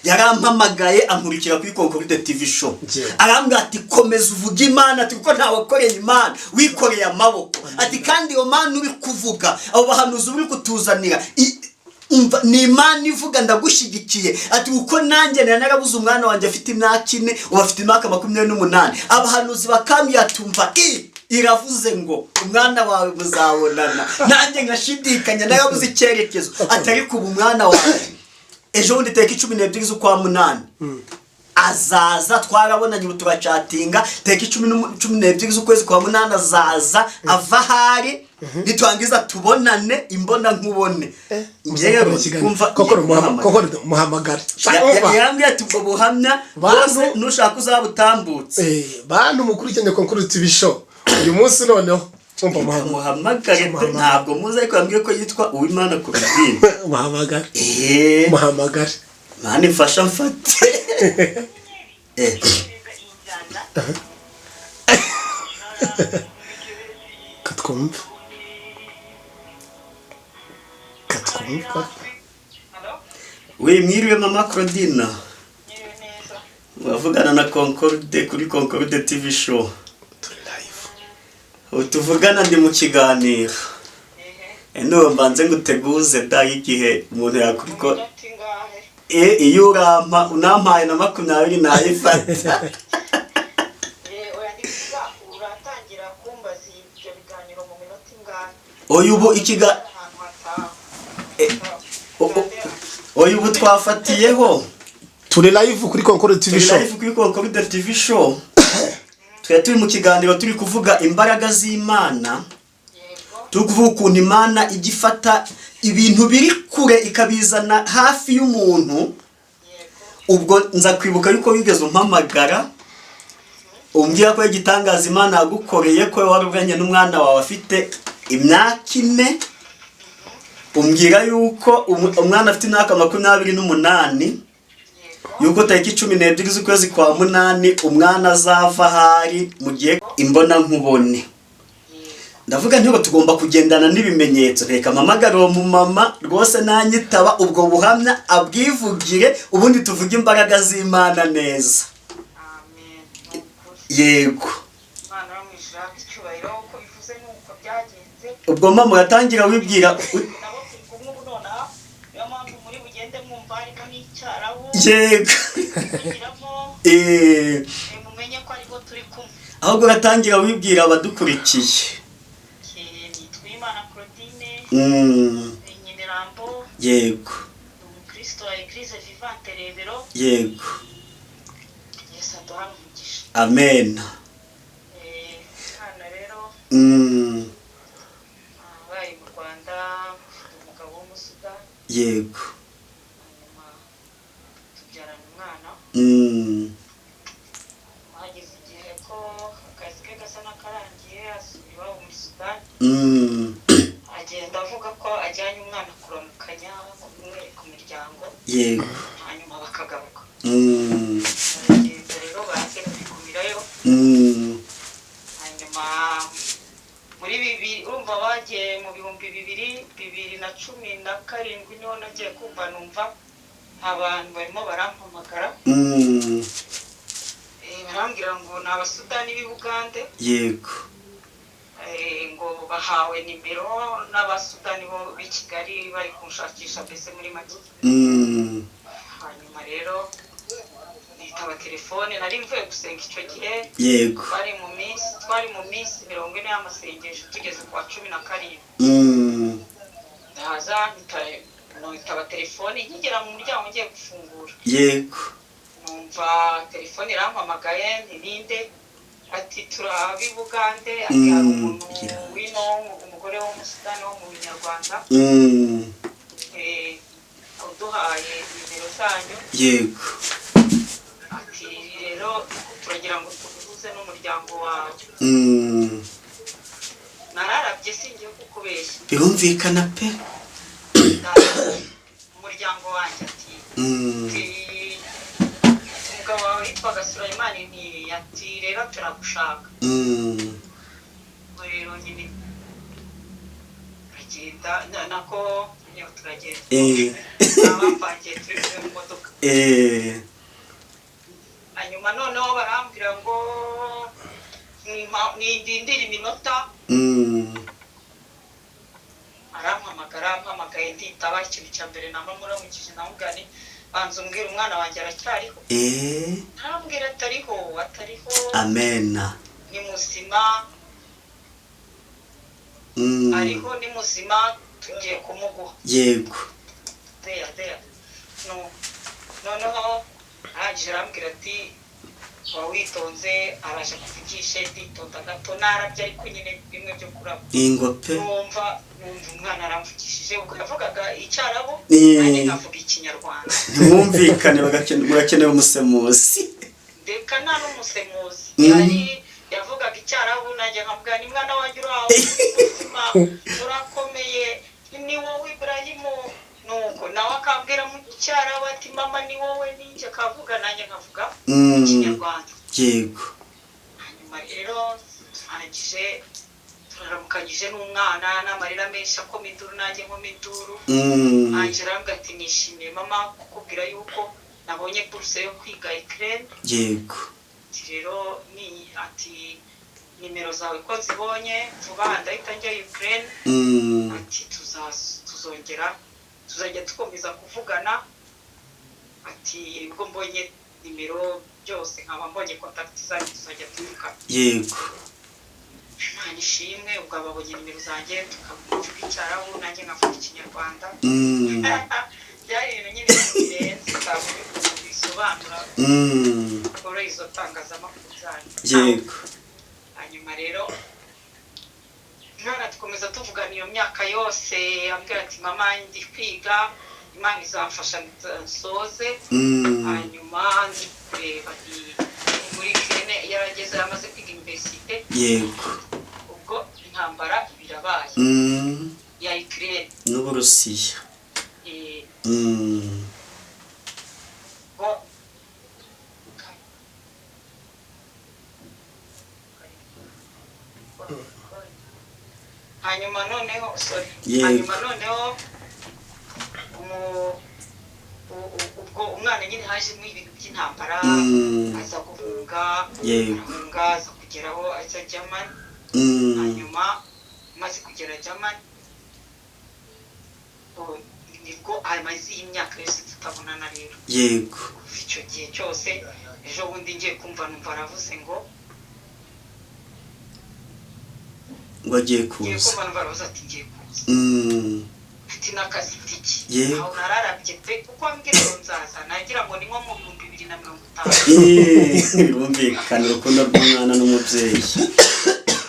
Yarampamagaye ankurikira kuri Concorde TV Show. Arambwira ati komeza uvuge Imana, ati kuko ntawakoreye Imana wikoreye amaboko, ati kandi iyo Mana uri kuvuga, abo bahanuzi uri kutuzanira, umva, ni Imana ivuga, ndagushyigikiye, ati kuko nanjye nari narabuze umwana wanjye afite imyaka 4, ubu afite imyaka 28, abahanuzi bakambwira tumva i iravuze ngo umwana wawe muzabonana, nanjye nkashidikanya, narabuze icyerekezo, atari kuba umwana wawe ejo bundi tariki 12 z'ukwa munani azaza. Twarabonanye, ubu turacatinga. Tariki 12 z'ukwezi kwa munani azaza ava ahari, nitwangiza tubonane imbona nkubone. Njyewe kumva Kokoro. ngiye kumuhamagara. Kokoro, muhamagare. Umva. Yarambwiye ati ubwo buhamya bwose nushaka uzabutambutse. Bantu mukurikiranye Concorde TV Show uyu munsi, noneho umva, muhamagare. Muhamagare pe, ntabwo muzi, ariko yambwiye ko yitwa Uwimana Claudine. Muhamagare. Muhamagare. Mani mfasha mfate. Katwumva, katwumva. We, mwiriwe mama Claudine, uravugana na Concorde kuri Concorde TV Show. Turi live. Ubu tuvugana ndi mu kiganiro. Ndumva mbanze nguteguze da igihe umuntu yakuriko. Iminota ingahe? Iyo urampa unampaye na 20 nayifata. Oya, ni kuvuga uratangira kumbaza ibyo biganiro mu minota Oya ubu ikiga Ahantu hataha. Oya ubu twafatiyeho. Turi live kuri Concorde TV Turi show. live kuri Concorde TV show. Twari turi mu kiganiro, turi kuvuga imbaraga z'Imana. Turi kuvuga ukuntu Imana ijya ifata ibintu biri kure ikabizana hafi y'umuntu. Ubwo nza kwibuka yuko wigeze umpamagara umbwira ko igitangaza Imana yagukoreye, ko wari uvuganye n'umwana wawe afite imyaka 4, umbwira yuko umwana afite imyaka 28, yuko tariki 12 z'ukwezi kwa munani umwana azava ahari mu gihe imbona nkubone. Ndavuga nti tugomba kugendana n'ibimenyetso, reka mpamagare uwo mumama rwose nanyitaba ubwo buhamya abwivugire, ubundi tuvuge imbaraga z'Imana neza. Amen, ni ukuri. Yego. Imana yo mu ijuru ihabwe icyubahiro, uko bivuze nuko byagenze. Ubwo mama uratangira wibwira Nabo turi kumwe ubu nonaha, niyo mpamvu muri bugende mwumva harimo n'icyarabu kugiramo. Mumenye ko aribo turi kumwe. Ahubwo uratangira wibwira abadukurikiye. Nitwa Imana Claudine Nyamirambo. Ni umukristo wa Eglise Vivante Rebero. Yesu aduhane umugisha. Amen. Hano rero abaye mu Rwanda, mfite umugabo w'Umusudani. Hanyuma tubyarana umwana. Hageze igihe ko akazi ke gasa n'akarangiye, asubira iwabo muri Sudani. Agenda avuga ko ajyanye umwana kuramukanya, kumwereka umuryango. Hanyuma bakagaruka. Baragenda rero, baragenda bigumirayo. Hanyuma muri bibiri, urumva bagiye mu 2017, niho nagiye kumva numva abantu barimo barampamagara. Barambwira ngo ni Abasudani b'i Bugande. Ngo bahawe nimero n'Abasudani bo b'i Kigali, bari kunshakisha mbese muri make. Hanyuma rero nitaba telefone, nari mvuye gusenga icyo gihe. Bari mu minsi, twari mu minsi 40 y'amasengesho, tugeze ku wa 17. Ndaza nitaba telefone, nkigera mu muryango ngiye gufungura, numva telefone irampamagaye, nti ninde? Ati turabi Bugande, ati hari umuntu wino, umugore w'Umusudani wo mu Binyarwanda, uduhaye nimero zanyu. Ati rero turagira ngo tuguhuze n'umuryango wawe. Nararabye, singiye kukubeshya. Birumvikana pe. Umuryango wanjye, ati umugabo wawe yitwaga Surayimani, nti ati rero turagushaka. Ubwo rero nyine turagenda, nako nyine turagenda. Abamvangiye, turi kumwe mu modoka. Hanyuma noneho barambwira ngo nindindire iminota. Arampamagara, ampamagaye nditaba. Ikintu cya mbere namuramukije, namubwira nti banza umbwire, umwana wanjye aracyariho? Arambwira atariho, atariho. Amena. Ni muzima. Ariho, ni muzima, tugiye kumuguha. Deya deya no noneho arangije arambwira ati wa witonze, araje kuvugishe. Nditonda gato, narabye ariko nyine bimwe byo kuraba. Ingo pe. Numva umwana aramvugishije, ubwo yavugaga icyarabu, nanjye nkavuga ikinyarwanda. Ntimwumvikane, murakenera umusemuzi. Ndeka, nta n'umusemuzi. Yari yavugaga icyarabu, nanjye nkavuga ni mwana wanjye, uraho, ubuzima urakomeye, ni wowe Ibrahimu? Nuko nawe akambwira mu cyarabu ati mama, ni wowe? Ninjye akavuga, nanjye nkavuga ikinyarwanda. Hanyuma rero arangije, turaramukanyije n'umwana n'amarira menshi, akoma induru, nanjye nkoma induru. Angela arambwira ati nishimiye mama kukubwira yuko nabonye buruse yo kwiga Ukraine. Ati rero ni ati nimero zawe ko nzibonye vuba aha ndahita njya Ukraine. Ati tuzongera tuzajya dukomeza kuvugana, ati ubwo mbonye nimero byose, nkaba mbonye contact zanyu, tuzajya tuvugana. Imana ishimwe, ubwo ababonye nimero zanjye, tukavuga Icyarabu, nanjye nkavuga Ikinyarwanda. Byari ibintu nyine birenze, utabona ukuntu bisobanura kuri izo tangazamakuru zanyu. Hanyuma rero umwana dukomeza tuvugana iyo myaka yose, ambwira ati: "Mama, ndi kwiga, Imana izamfasha nsoze." Hanyuma nzi kureba ni muri Ukraine yarageze, yamaze kwiga université. Ubwo intambara birabaye ya Ukraine n'Uburusiya. Ubwo hanyuma noneho, sorry. Hanyuma noneho ubwo umwana nyine hajemo ibintu by'intambara, aza guhunga. Arahunga, aza kugeraho aza Germany. Hanyuma amaze kugera Germany, nibwo amaze iyi myaka yose tutabonana rero. Kuva icyo gihe cyose, ejo bundi ngiye kumva numva aravuze ngo Ngo agiye ngiye kuza. kumva numva aravuze ati: "Ngiye kuza." Ati n'akazi itiki. Aho nararabye pe, kuko ambwira ngo nzaza, nagira ngo ni nko mu 2050. Birumvikana, urukundo rw'umwana n'umubyeyi.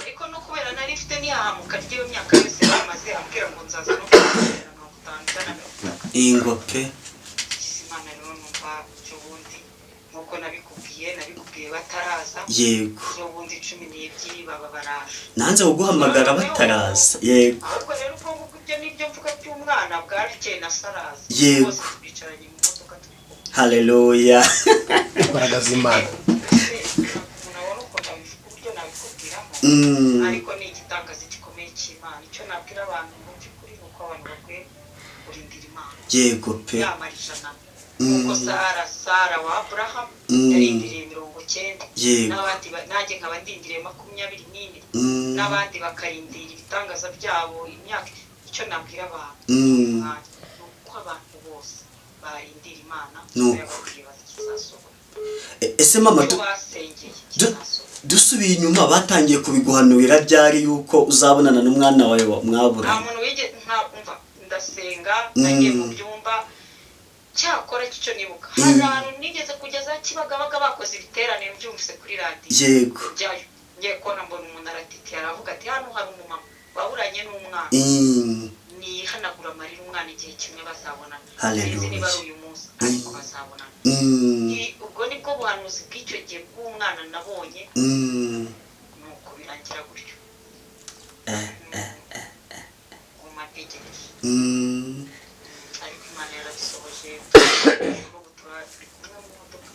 Ariko no kubera nari mfite n'ihahamuka ry'iyo myaka yose bamaze, ambwira ngo nzaza no mu 2050 cyangwa 30. Ingo pe. Gize Imana rero numva ejo bundi, nk'uko nabikubwiye bataraza. Ejo bundi 12 baba baraje. Nanze kuguhamagara bataraza, yego. Ahubwo rero ubwo ngubwo ibyo nibyo mvuga by'umwana, bwarakeye na saraza. Bose twicaranye mu modoka turi kumwe. Haleluya. Imbaraga z'Imana. Umuntu abona ukuntu abivuga, uburyo nabikubwiramo. Ariko ni igitangaza gikomeye cy'Imana. Icyo nabwira abantu mu by'ukuri ni uko abantu bakwiye kurindira Imana. Yego pe. Yamara 100, nk'uko Sara wa Aburahamu yarindiriye 90. N'abandi nanjye nkaba ndindiriye 24. N'abandi bakarindira ibitangaza byabo imyaka. Icyo nabwira abantu ni uko abantu bose barindira Imana. Ni ukuri. Yababwiye bati kizasohora. Ese mama, Icyo basengeye kizasohora. dusubiye inyuma, batangiye kubiguhanurira ryari yuko uzabonana n'umwana wawe Nta mwaburanye? muntu wige nta umva, ndasenga, nagiye mu byumba. Cyakora cyo nibuka, hari ahantu nigeze kugeza Kibagabaga, bakoze ibiterane, mbyumvise kuri radiyo. Njyayo, ngiye kubona mbona umuntu aratitiye, aravuga ati: "Hano hari umumama waburanye n'umwana, nihanagura amarira, umwana igihe kimwe bazabonana." Hallelujah. Sinzi niba ari uyu munsi, ariko bazabonana. Ubwo nibwo buhanuzi bw'icyo gihe bw'umwana nabonye. Nuko birangira gutyo. Nguma ntegereje. Ariko Imana yarabisohoje, n'ubu turi kumwe mu modoka,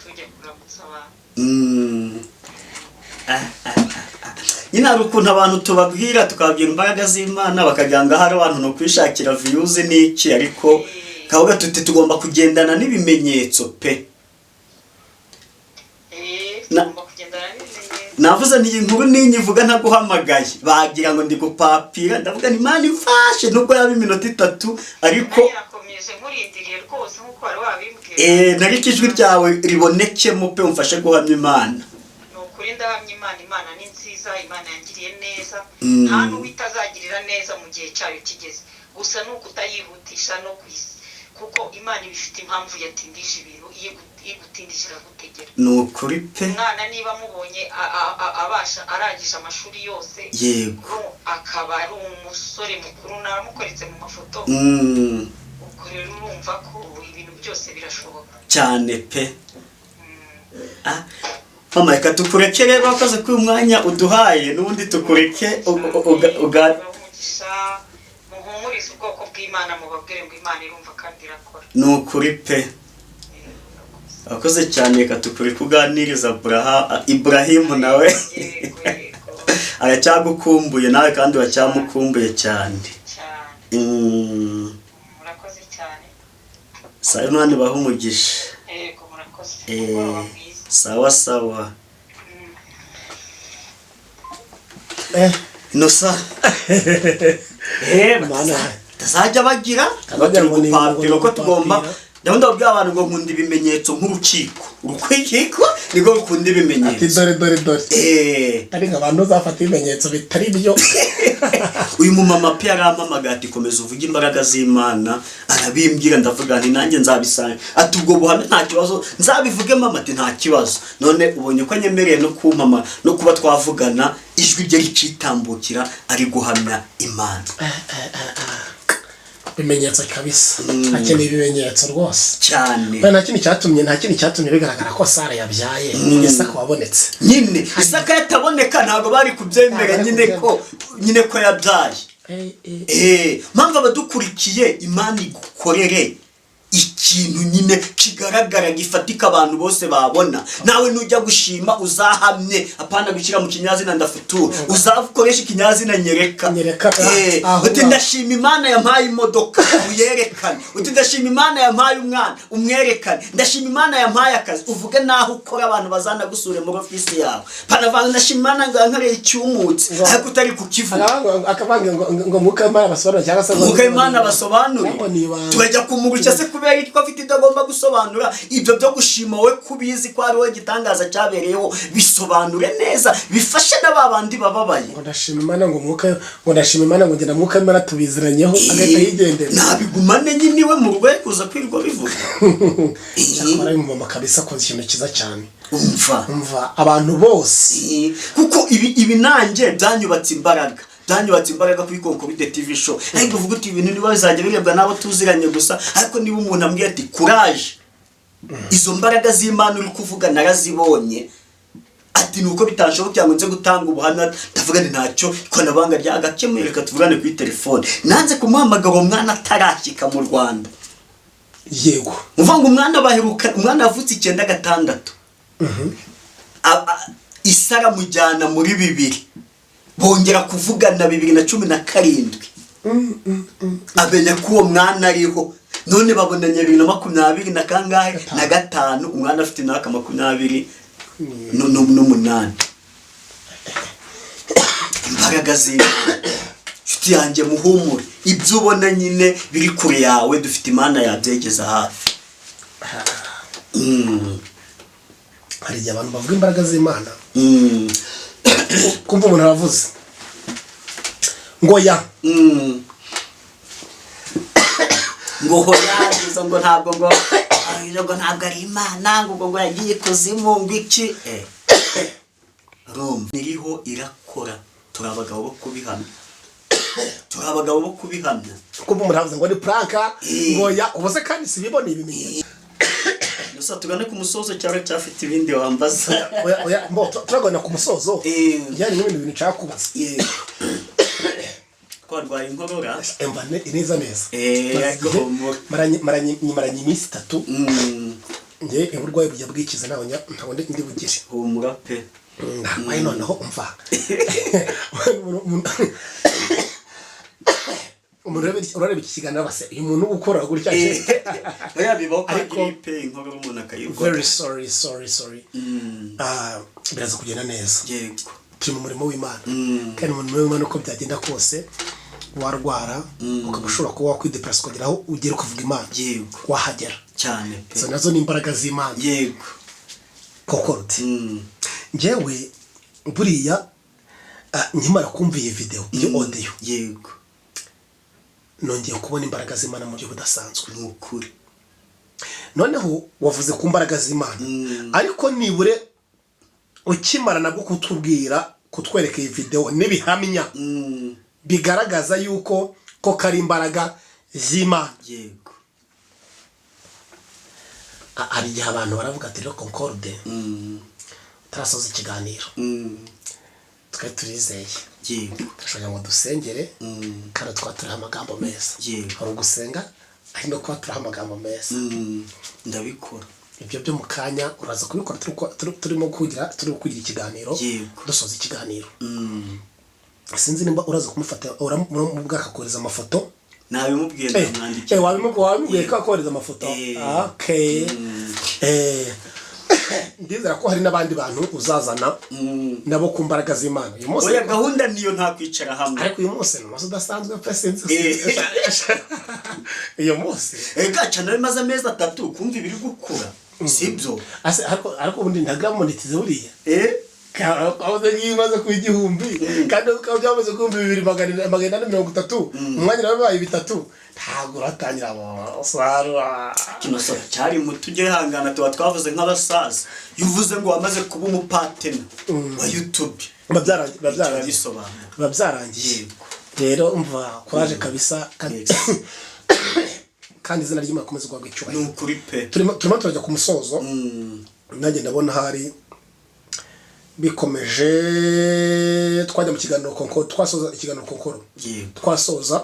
tujya kuramutsa abantu. Nyine hari ukuntu abantu tubabwira, tukababwira imbaraga z'Imana, bakagira ngo ahari abantu ni ukwishakira views n'iki, ariko kavuga tuti tugomba kugendana n'ibimenyetso pe. Tugomba kugendana n'ibimenyetso. Navuze nti iyi nkuru ninyivuga ntaguhamagaye bagira ngo ndi gupapira. Ndavuga nti Imana imfashe nubwo yaba iminota 3, ariko Nanjye nakomeje nkurindiriye rwose nk'uko wari wabimbwiye. Nariko ijwi ryawe ribonekemo pe, umfashe guhamya Imana. Ni ukuri ndahamya Imana. Imana ni nziza, Imana yangiriye neza. Nta n'uwo itazagirira neza mu gihe cyayo kigeze, gusa ni ukutayihutisha no kuyisi, kuko Imana iba ifite impamvu yatindije ibintu. Iyo igutindije iragutegera. Ni ukuri pe. Umwana niba amubonye abasha arangije amashuri yose, akaba ari umusore mukuru, naramukoretse mu mafoto. Ubwo rero urumva ko ibintu byose birashoboka. Cyane pe. Mama, reka tukureke rero, wakoze kuri uyu mwanya uduhaye, n'ubundi tukureke Umugisha, muhumurize ubwoko bw'Imana, mubabwire ngo Imana irumva kandi irakora. Ni ukuri pe, wakoze cyane. Reka tukureke uganiriza Ibrahimu nawe. Yego yego. Aracyagukumbuye nawe kandi uracyamukumbuye cyane. Cyane. Murakoze cyane. Sawa, Imana ibahe umugisha. Yego, murakoze. Umugoroba mwiza. Sawa sawa. Inosa. Mana. Batazajya bagira Bagira ngo ni gupapira ko tugomba gupapira. Ndabona babwira abantu ngo nkunda ibimenyetso nk'urukiko. Urukiko nirwo rukunda Ati ibimenyetso. Dore, dore, dore. Ariko abantu uzafata ibimenyetso bitari byo. Uyu mumama pe yarampamagaye ati: "Komeza uvuge imbaraga z'Imana." Arabimbwira, ndavuga nti: "Nanjye nzabisanga." Ati: "Ubwo buhamya nta kibazo, nzabivuge mama." Ati: "Nta kibazo." None ubonye ko anyemereye no kumpama no kuba twavugana, ijwi rye rikitambukira ari guhamya Imana. Ibimenyetso kabisa, akeneye ibimenyetso rwose. Cyane. Oya, nta kindi cyatumye bigaragara ko Sara yabyaye, Isaka wabonetse. Nyine Isaka yataboneka ntabwo bari kubyemera. Ntabwo bari. Nyine ko nyine ko yabyaye. Mpamvu abadukurikiye, Imana igukorere ikintu nyine kigaragara, gifatika, abantu bose babona. Nawe nujya gushima uzahamye, apana gushyira mu kinyazina ndafutura, uzakoresha ikinyazina nyereka. Nyereka, aho uti ngaho. "Ndashima Imana yampaye imodoka," uyerekane. Uti "Ndashima Imana yampaye umwana," umwerekane. "Ndashima Imana yampaye akazi," uvuge naho ukora, abantu bazanagusure muri ofisi yawe. Panavanga "Ndashima Imana ngo yankoreye icyumutse," ariko utari kukivuga. Akavanga ngo Mwuka w'Imana basobanura cyangwa se ngo Mwuka w'Imana basobanure. Ngo ni ibanga. Turajya kumurushya se kubera ko afite ibyo agomba gusobanura? Ibyo byo gushima, wowe kubizi ko ari wowe gitangaza cyabereyeho, bisobanure neza, bifashe na ba bandi bababaye. Ngo ndashima Imana ngo Mwuka, ngo ndashima Imana ngo ngenda Mwuka w'Imana tubiziranyeho, agahita yigendera. Nabigumane nyine iwe mu rugo, kuza kwirirwa bivuga. Cyakora uyu mumama kabisa akoze ikintu cyiza cyane. Umva. Umva, abantu bose. Kuko ibi nanjye byanyubatse imbaraga kuri Concorde TV Show. Ariko uvuga uti ibintu niba bizajya birebwa n'abo tuziranye gusa, ariko niba umuntu ambwiye ati: "Courage, izo mbaraga z'Imana uri kuvuga narazibonye," ati: "Nuko bitashoboka ngo nze gutanga ubuhamya." Ndavuga nti: "Ntacyo, ikoranabuhanga ryagakemuye, reka tuvugane kuri telefone." Nanze kumuhamagara uwo mwana atarashyika mu Rwanda. Uvuga ngo umwana baheruka, umwana yavutse 96, Isi aramujyana muri 2000, bongera kuvugana 2017, amenya ko uwo mwana ariho. None babonanye 2020 na kangahe na gatanu, umwana afite imyaka 28. Imbaraga z'Imana, inshuti yanjye, muhumure. Ibyo ubona nyine biri kure yawe, dufite Imana yabyegeza hafi. Hari igihe abantu bavuga imbaraga z'Imana, kumva umuntu aravuze ngo ya Ngo hoya, ngo ntabwo, ngo ntabwo ari Imana, ngo ubwo ngo yagiye ikuzimu, ngo iki. Urumva iriho irakora. Turi abagabo bo kubihamya, turi abagabo bo kubihamya. Kumva umuntu aravuze ngo ni prank, ngo ya ubu se kandi si biboneye ibimenyetso. Gusa tugane ku musozo cyangwa cyafite ibindi wambaza? Oya, oya, mbo turagana ku musozo. Bijyanye n'ibindi bintu nshaka kubaza. Yego, twarwaye inkorora. Emva neza neza. Ariko humura. Maranye iminsi 3. Njye uburwayi bujya bwikiza, ntabwo ndi bugire. Humura pe. Ntarwaye noneho. Umva, umuntu urareba iki kiganiro base uyu muntu ukora gutya. Oya, bibaho kwa grippe, inkorora umuntu akayirwara. Very sorry, sorry, sorry. Ah, biraza kugenda neza. Turi mu murimo w'Imana, kandi mu murimo w'Imana uko byagenda kose warwara ukaba ushobora kuba wakwideplasa ukagera aho ugera ukavuga Imana. Wahagera. Cyane pe. Izo nazo ni imbaraga z'Imana. Koko ruti njyewe buriya, nkimara kumva iyi video, iyo audio, nongeye kubona imbaraga z'Imana mu buryo budasanzwe. Ni ukuri. Noneho wavuze ku mbaraga z'Imana, ariko nibure ukimara nabwo kutubwira, kutwereka iyi video n'ibihamya bigaragaza yuko ko kari imbaraga z'Imana. Hari igihe abantu baravuga ati: "Rero Concorde, turasoza ikiganiro, twari turizeye, turashaka ngo dusengere, kandi twaba turiho amagambo meza." Hari ugusenga, hari no kuba turiho amagambo meza. Ndabikora. Ibyo byo mu kanya uraza kubikora, turimo kugira ikiganiro, dusoza ikiganiro. Sinzi nimba uraza kumufata, uramubwira akakohereza amafoto. Nabimubwiye, ndamwandikiye. Wabimubwiye ko akohereza amafoto? Eh. Okay. Ndizera ko hari n'abandi bantu uzazana nabo ku mbaraga z'Imana uyu munsi. Oya, gahunda niyo, nta kwicara hamwe. Ariko uyu munsi ni umunsi udasanzwe pe, sinzi uyu munsi. Gaca nawe maze amezi 3 kumva ibiri gukura, sibyo? Ariko ubundi ntagramonetize buriya. Eh. Kabuze nk'iyo imaze kuba 1000, kandi bikaba byamaze kuba 2430, umwanya nawe bibaye 3000, ntabwo uratangira musarura. Kino sora cyari muto, tujye hangana, tuba twavuze nk'abasaza. Iyo uvuze ngo wamaze kuba umupatena wa YouTube, biba byarangiye, biba byarangiye. Bisobanura. Biba byarangiye. Yego. Rero umva, kuraje kabisa, kandi Yes. kandi izina ry'Imana akomeze guhabwa Ni icyubahiro. ukuri pe. Turimo turajya ku musozo. Nanjye ndabona hari bikomeje, twajya mu kiganiro konkoro, twasoza ikiganiro konkoro. Twasoza,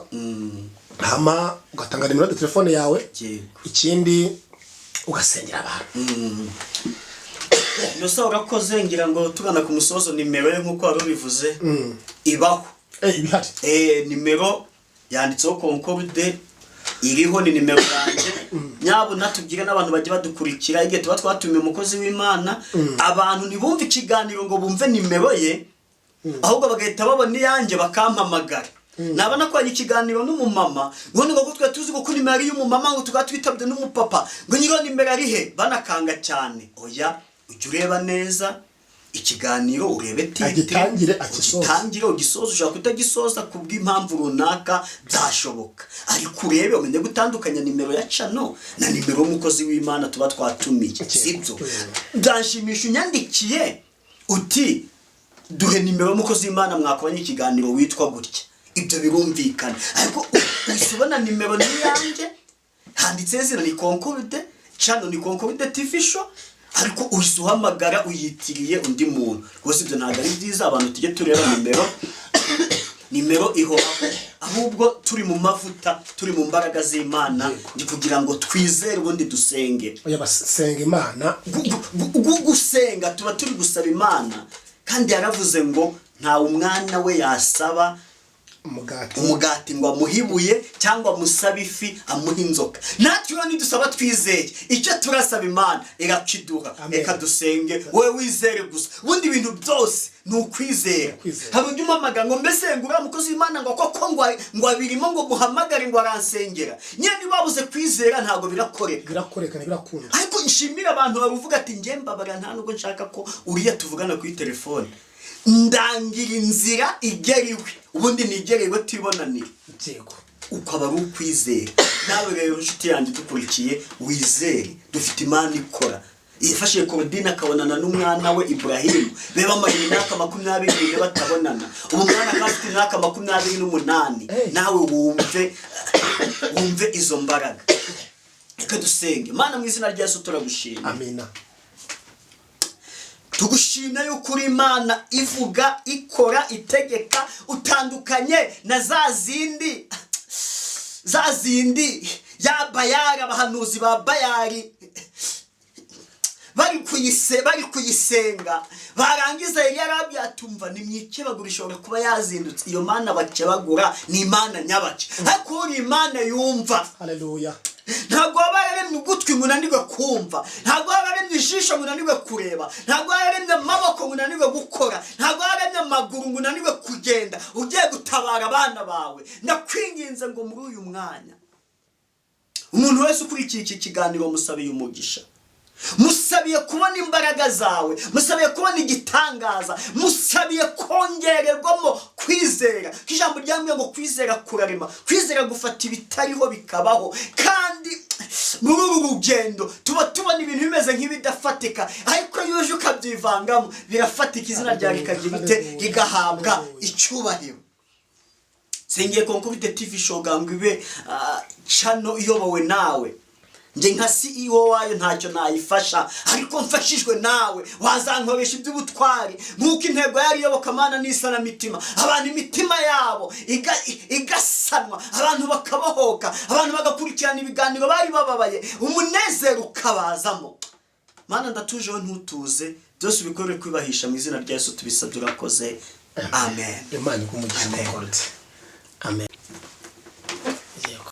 hama ugatanga nimero ya telefone yawe, ikindi ugasengera abantu. Gusa urakoze, ngira ngo tugana ku musozo, nimero ye nk'uko wari ubivuze ibaho. Ibihari. Nimero yanditseho Concorde iriho, ni nimero yanjye. Nyabuna tubwire n'abantu bajya badukurikira, igihe tuba twatumiye umukozi w'Imana, abantu ntibumve ikiganiro ngo bumve nimero ye, ahubwo bagahita babona iyanjye bakampamagara. Naba nakoranye ikiganiro n'umumama, ngo ni ngo twe tuzi ko nimero ari iy'umumama, ngo tukaba twitabye n'umupapa, ngo nyiriho nimero ari he, banakanga cyane. Oya, ujya ureba neza ikiganiro, urebe titre. Agitangire, agisoze. Ugitangire ugisoze. Ushobora kutagisoza ku bw'impamvu runaka, byashoboka, ariko urebe umenye gutandukanya nimero ya channel na nimero y'umukozi w'Imana tuba twatumiye, sibyo? Byanshimisha unyandikiye uti: "Duhe nimero y'umukozi w'Imana mwakoranye ikiganiro witwa gutya." Ibyo birumvikana, ariko uhise ubona nimero ni iyanjye, handitseho izina ni Concorde, channel ni Concorde TV Show, ariko uhise uhamagara uyitiriye undi muntu. Rwose ibyo ntabwo ari byiza. Abantu tujye tureba nimero, nimero ihoraho. Ahubwo turi mu mavuta, turi mu mbaraga z'Imana, ndi kugira ngo twizere, ubundi dusenge. Oya, basenga Imana. Gusenga tuba turi gusaba Imana, kandi yaravuze ngo ntawe umwana we yasaba umugati umugati ngo amuhe ibuye, cyangwa amusabe ifi amuhe inzoka. Natwe rero nidusaba twizeye, icyo turasaba Imana irakiduha. Amen. Reka dusenge, wowe wizere gusa, ubundi ibintu byose ni ukwizera. Ukwizera. Hari undi umpamagara ngo: "Mbese ngo uriya mukozi w'Imana ngo koko ngo abirimo, ngo muhamagare ngo aransengera?" Nyine niba wabuze kwizera, ntabwo birakoreka. Birakoreka, ntibirakunda. Ariko nshimire abantu baruvuga ati: "Njye mbabara, nta nubwo nshaka ko uriya tuvugana kuri telefone, ndangira inzira igera iwe, ubundi nigere iwe tibonanire." Ukaba ari ukwizera. Nawe rero inshuti yanjye dukurikiye, wizere, dufite Imana ikora. Yifashije Korodine akabonana n'umwana we Iburahimu, be bamara imyaka 24 batabonana, ubu umwana akaba afite imyaka 28. Hey. Nawe wumve izo mbaraga. Reka dusenge. Mana, mu izina rya Yesu turagushima. Amina. Tugushimye yuko uri Imana ivuga, ikora, itegeka, utandukanye na za zindi ya Bayari. Abahanuzi ba Bayari bari kuyisenga, barangiza yari yarabyatumva nimwikebagura, ishobora kuba yazindutse. Iyo mana bakebagura ni Imana nyabake, ariko uri Imana yumva. Haleluya. Ntabwo waba yararemye ugutwi ngo unanirwe kumva, ntabwo waba yararemye ijisho ngo unanirwe kureba, ntabwo waba yararemye amaboko ngo unanirwe gukora, ntabwo waba yararemye amaguru ngo unanirwe kugenda ugiye gutabara abana bawe. Ndakwinginze ngo muri uyu mwanya, umuntu wese ukurikiye iki kiganiro, musabiye umugisha, musabiye kubona imbaraga zawe, musabiye kubona igitangaza, musabiye kongererwamo kwizera, ko ijambo ryambwiye ngo kwizera kurarema, kwizera gufata ibitariho bikabaho. Kandi muri uru rugendo tuba tubona ibintu bimeze nk'ibidafatika, ariko iyo uje ukabyivangamo birafatika, izina ryawe rikagira ute? Rigahabwa icyubahiro. Sengeye Concorde TV Show ngo ibe channel iyobowe nawe. Njye nka CEO wayo ntacyo nayifasha, ariko mfashijwe nawe wazankoresha iby'ubutwari, nk'uko intego yari iyobokamana n'isanamitima, abantu imitima yabo igasanwa, abantu bakabohoka, abantu bagakurikirana ibiganiro bari bababaye, umunezero ukabazamo. Mana, ndatujeho, ntutuze, byose ubikorere kwibahisha, mu izina rya Yesu tubisabye, urakoze, amen. Imana iguhe umugisha. Amen. Concorde, amen.